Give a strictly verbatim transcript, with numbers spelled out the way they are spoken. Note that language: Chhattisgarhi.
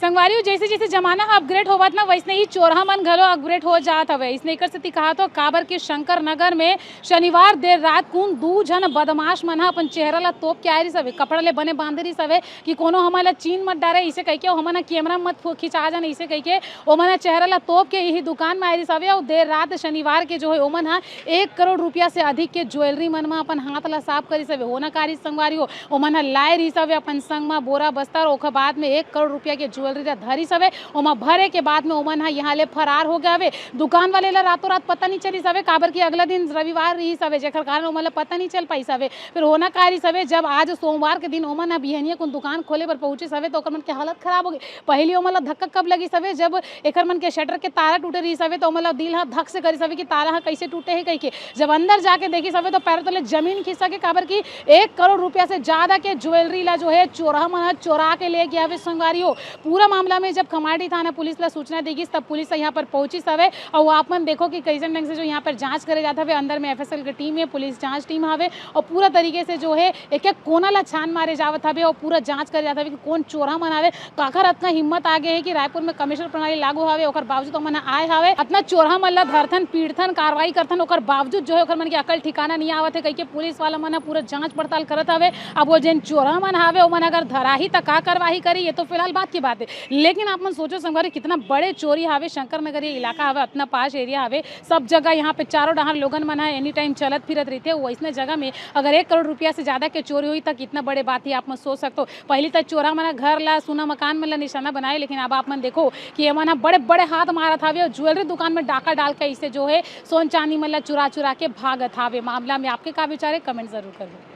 संगवारी हो, जैसे जैसे जमाना ह अपग्रेड होवत ना, वैसने ही चोरहा मन घलो अपग्रेड हो जात हवे। इसने एकर सेती कहा तो काबर के शंकर नगर में शनिवार देर रात कुन दू झन बदमाश मन ह अपन चेहरा ला तोप के आए रिस हवे, कपड़ा ले बने बांधे रिस हवे कि कोनो हमन ला चीन मत डारे, इसे कहिके ओमन ह कैमरा मत फो-, खिंचा जान, इसे कहिके ओमन ह चेहरा ला तोप के यही दुकान में आए रिस हवे। अउ देर रात शनिवार के जो है ओमन ह एक करोड़ रुपया से अधिक के ज्वेलरी मन म अपन हाथ ला साफ करिस हवे। होना का रिस संगवारी हो, ओमन ह लाए रिस हवे अपन संग म बोरा बस्ता, अउ ओकर बाद में एक करोड़ रुपया के ज्वेलरी ला धरिस हवे। ओमा भरे के बाद में ओमन ह यहाँ ले फरार हो गए हवे। दुकान वाले ला रातों रात पता नहीं चलिस हवे, काबर कि अगला दिन रविवार रिहिस हवे, जेकर कारण ओमन ला पता नहीं चल पाइस हवे। फिर होना का रिस हवे, जब आज सोमवार के दिन ओमन ह बिहनिया कुन दुकान खोले बर पहुंचिस हवे, तो ओकर मन के हालत खराब हो गई। पहली ओमन ला धक्का कब लगिस हवे, जब एकर मन के शटर के तारा टूटे रिहिस हवे, तो ओमन ला दिल ह धक से करिस हवे कि तारा ह कैसे टूटे हे कहिके। जब अंदर जाके देखिस हवे, तो पैर तले जमीन खिसक गे, काबर कि एक करोड़ रुपया से ज्यादा के ज्वेलरी ला जो है चोरहा मन ह चोरा के ले गया हवे संगवारी हो। पूरा मामला में जब खमाड़ी थाना पुलिस ला सूचना देगिस, तब पुलिस यहाँ पर पहुंचिस हवे। और आप मन देखो कि कैसन ढंग से जो यहाँ पर जांच करे जात हवे, अंदर में एफएसएल के टीम है, पुलिस जांच टीम हवे, और पूरा तरीके से जो है एक एक कोना ला छान मारे जावत हवे और पूरा जांच करे जात हवे कि कौन चोरहा मन हवे, काखर अतना हिम्मत आ गए है कि रायपुर में कमिश्नर प्रणाली लागू हवे, ओकर बावजूद ओमन आए हवे, अतना चोरहा मन ला धरथन, पीटथन, कार्रवाई करथन, ओकर बावजूद जो है ओकर मन के अकल ठिकाना नहीं आवत है, कहिके पुलिस वाला मन ह पूरा जांच पड़ताल करत हवे। अब वो जेन चोरहा मन हवे, ओमन अगर धराही त का कार्रवाई करी, ये तो फिलहाल बात की बात है। लेकिन आप मन सोचो संगवारी, कितना बड़े चोरी हवे, शंकर नगर ये इलाका हवे, अतना पाश एरिया हवे, सब जगह यहाँ पे चारों डहार लोगन मन ह एनी टाइम चलत फिरत रहिथे। वैसने जगह में अगर एक करोड़ रुपया से ज्यादा के चोरी होई, त कितना बड़े बात ही आप मन सोच सकते हो। पहली त चोरहा मन ह घर ला, सुना मकान मन ला निशाना बनाए, लेकिन अब आप मन देखो कि एमन ह बड़े बड़े हाथ मारत हवे और ज्वेलरी दुकान में डाका डाल के इसे जो है सोन चांदी मन ला चुरा चुरा के भागत हवे। मामला में आपके का विचार है, कमेंट जरूर कर दो।